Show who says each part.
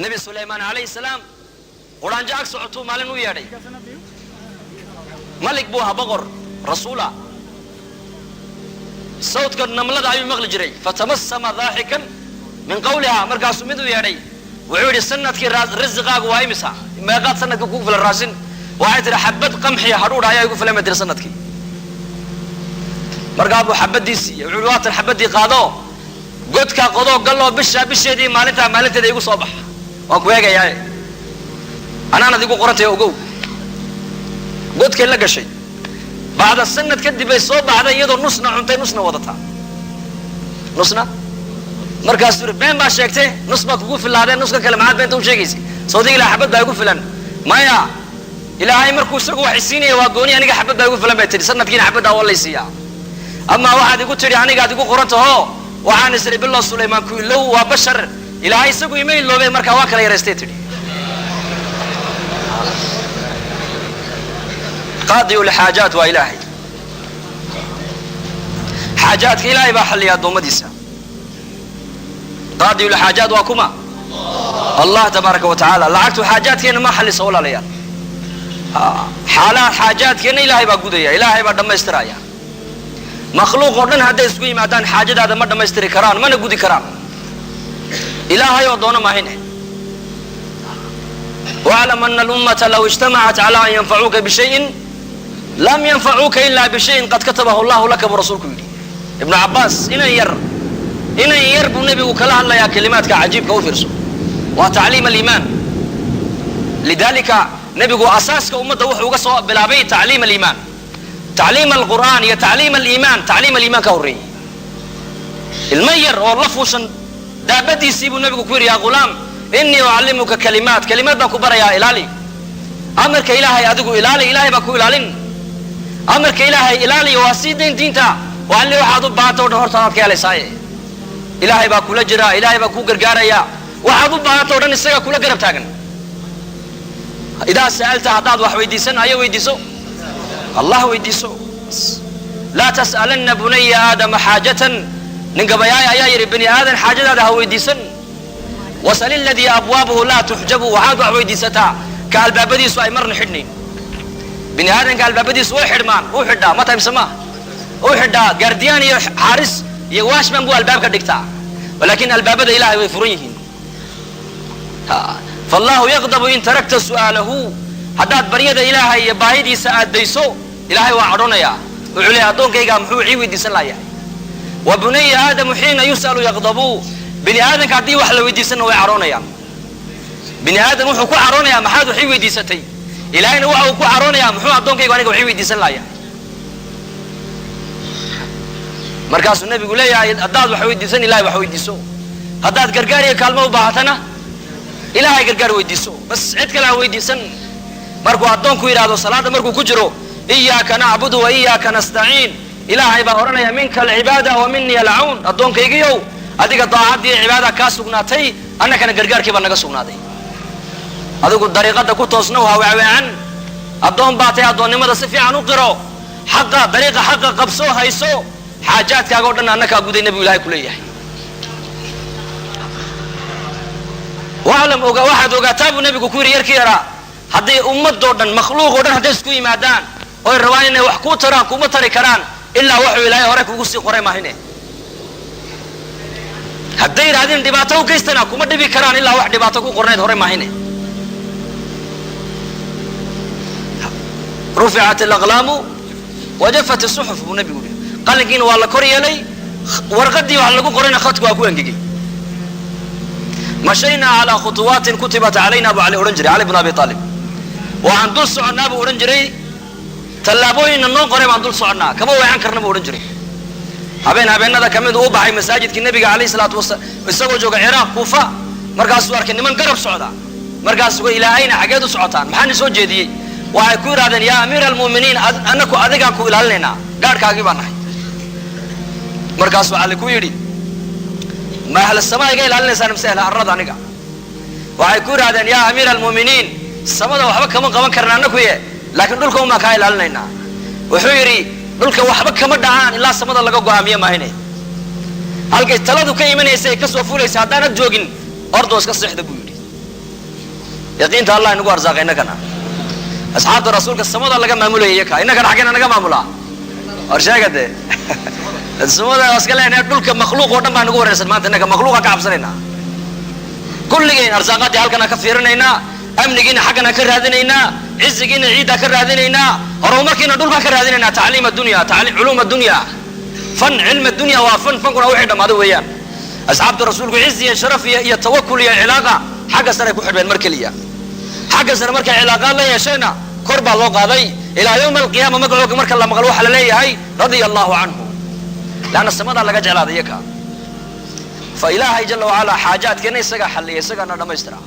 Speaker 1: Nebi Sulaymaan calayhi salaam quraanjo ag socotuu maalin u yeedhay. Malik buu ahaa, boqor rasuula. Sawdka namlada ayuu maqli jiray. Fatamasama daaxikan min qawliha. Markaasuu mid u yeedhay, wuxuu yidhi: "Sanadkii risiqaagu waa imisa? Meeqaad sanadka kugu filan raashin?" Waxay tihi: "Xabad qamxiya, hadhuudha ayaa igu filan," bay tiri sanadkii. Markaa buu xabadii siiyey. Wuxuu yihi: "Waatan xabadii, qaado, godkaa qodoo galloo, bishaa bisheedii, maalintaa maalinteeda igu soo bax. Waan ku eegayaaye, anaanad igu qorantay, ogow." Godkay la gashay. Bacda sanad kadib bay soo baxday, iyadoo nusna cuntay, nusna wadataa, nusna. Markaasuu yidhi: "Been baa sheegtay, nus baa kugu filaadeen, nuska kale maxaad beenta u sheegaysay? Sawdig ilaa xabad baa igu filan." "Maya, Ilaahay markuu isagu wax isiinaya waa gooni. Aniga xabad baa igu filan bay tidhi, sanadkiina xabaddaa waa lay siiyaa. Amaa waxaad igu tidhi anigaad igu qoran taho, waxaan isiri bilow Sulaymaan ku ilow, waa bashar, Ilaahay isagu ima iloobay, markaa waa kala yaraystay," tidhi. Qaadiyu lxaajaat waa Ilaahay. Xaajaadka Ilaahay baa xalliya addoommadiisa. Qaadiyu lxaajaat waa kuma? Allah tabaaraka wa tacaala. Lacagtu xaajaadkeenna ma xallisa, walaalayaal. Xaalaha xaajaadkeenna Ilaahay baa gudaya, Ilaahay baa dhammaystiraya. Makhluuq oo dhan hadday isku yimaadaan, xaajadaada ma dhammaystiri karaan, mana gudi karaan, Ilaahay oo doono maahine. Waclam ana alummata law ijtamacat cala an yanfacuuka bishayin lam yanfacuuka ila bishayin qad katabahu allahu laka, buu rasuulku yidhi. Ibnu Cabbaas, inan yar, inan yar buu nebigu kala hadlayaa. Kelimaadka cajiibka u fiirso, waa tacliim aliimaan. Lidalika nebigu asaaska ummadda wuxuu uga soo bilaabay tacliim aliimaan, tacliim alqur'aan iyo tacliim aliimaan. Tacliim aliimaan ka horreeyey. Ilmo yar oo la fuushan daabadiisii buu nebigu ku yidhi: "Yaa ghulaam, inii ucallimuka kalimaat, kalimaad baan ku barayaa, ilaali amarka Ilaahay, adigu ilaali, Ilaahay baa ku ilaalin. Amarka Ilaahay ilaaliyo, waa sii dayn diinta, waalli waxaad u baahanta o dhan hortaadaad ka helaysaaye. Ilaahay baa kula jira, Ilaahay baa kuu gargaaraya, waxaad u baahanta o dhan isagaa kula garab taagan. Idaa sa'alta, haddaad wax weydiisan ayo weydiiso, Allah weydiiso. Laa tas'alanna bunaya Aadama xaajatan." Nin gabayaay ayaa yidhi: "Bani aadan xaajadaada ha weydiisan. Wasal iladii abwaabuhu laa tuxjabu." Waxaad wax weydiisataa ka albaabadiisu ay marna xidhnayn. Bini aadanka albaabadiisu way xidhmaan, u xidhaa ma tahay mise maaha? U xidhaa gaardiyaan iyo xaaris iyo washman buu albaabka dhigtaa, laakiin albaabada Ilahay way furan yihiin. Faallahu yaqdabu in tarakta su'aalahu. Haddaad baryada Ilaahay iyo baahidiisa aad dayso, Ilaahay waa cadhonayaa. Wuxuu leeyahy: "Addoonkaygaa muxuu ii weydiisan laayahay?" Wa bunaya Aadamu xiina yus'alu yaqdabu. Bini aadanka haddii wax la weydiisanna way cadhoonayaan. Bini aadam wuxuu ku cadhoonayaa: "Maxaad wax ii weydiisatay?" Ilaahayna waxa uu ku cadhoonayaa: "Muxuu addoonkaygu aniga wax ii weydiisan laayahay?" Markaasuu nebigu leeyahay: haddaad wax weydiisan, Ilahay wax weydiiso. Haddaad gargaar iyo kaalmo u baahatana, Ilaahay gargaar weydiiso, bas, cid kale ha weydiisan. Markuu addoonku yidhaahdo salaadda markuu ku jiro: "Iyaaka nacbudu wa iyaaka nastaciin," Ilaahay baa odhanaya: "Minka alcibaada wa minii alcawn. Addoonkaygiyow, adiga daacaddii cibaada kaa sugnaatay, annakana gargaarkii baa naga sugnaaday. Adigu dariiqadda ku toosnow, ha weecweecan. Addoon baa tahay, addoonnimada si fiican u qiro, xaqa dariiqa xaqa qabso, hayso, xaajaadkaaga o dhan annakaa guday," nebigu Ilahay ku leeyahay. Waclam, oga, waxaad ogaataa, buu nebigu ku yidhi yarkii yaraa, hadday ummadoo dhan, makhluuq oo dhan hadday isku yimaadaan oy rabaan inay wax kuu taraan, kuma tari karaan ilaa waxuu Ilaahay hore kugu sii qoray maahine. Hadday yidhahdeen dhibaato u geystana, kuma dhibi karaan ilaa wax dhibaato ku qornayd hore maahine. Ruficat alaqlaamu wajafat isuxuf, buu nebigu yihi. Qalinkiina waa la kor yeelay, warqadii wax lagu qorayna khadku waa ku engegay. Mashaynaa calaa khutuwaatin kutibat calayna, buu Cali odhan jiray, Cali bn Abi Aalib. Waxaan dul soconnaa, buu odhan jiray, tallaabooyinna noo qoray baan dul soconnaa, kama weecan karna, buu odhan jiray. Habeen habeenada ka mid uu u baxay masaajidkii nebiga calayhi salaatu wasalaam isagoo jooga Ciraaq, Kuufa. Markaasuu arkay niman garab socda. Markaasuu: "Ilaa ayna? Xageed u socotaan? Maxaan soo jeediyey?" Waxay ku yidhahdeen: "Yaa amiira almu'miniin, annaku adigaan ku ilaalinaynaa, gaadhkaagii baan nahay." Markaasuu Cali ku yidhi: "Ma ahla samaa iga ilaalinaysaan mise ahla arrada aniga?" Waxay ku yidhahdeen: "Yaa amiira almu'miniin, samada waxba kama qaban karna annakuye, laakiin dhulka umaan kaa ilaalinaynaa." Wuxuu yidhi: "Dhulka waxba kama dhacaan ilaa samada laga go'aamiye maahine. Halkay taladu ka imanaysa ay ka soo fulaysa haddaanad joogin, ordoo iska seexda," buu yidhi. Yaqiinta Allah inagu arsaaqay innakana. Asxaabta rasuulka samada laga maamulayay iyaka, innakana xaggena naga maamulaa? War sheega dee, samada waa iska leenahay. Dhulka makhluuq oo dhan baa nagu wareersan maanta. Innaka makhluuqa ka cabsanaynaa kulligeen. Arsaaqadii halkana ka fiirinaynaa, amnigiina xaggana ka raadinaynaa, cizigiina ciiddaa ka raadinaynaa, horumarkiina dhulkaan ka raadinaynaa. Tacliim addunya, culuum addunya, fan cilm addunya waa fan, fankuna wixii dhammaaday weeyaan. Asxaabta rasuulku cizi iyo sharaf iyo tawakul iyo cilaaqa xagga sare ku xidhmeen mar keliya. Xagga sare markay cilaaqaad la yeesheenna, kor baa loo qaaday ilaa yawma alqiyaama. Magacooga marka la maqlo, waxaa la leeyahay "radia allahu canhu", leanna samadaa laga jeclaaday iyaka. Fa Ilaahay jala wacalaa xaajaadkeena isagaa xalliya, isagaana dhammaystira.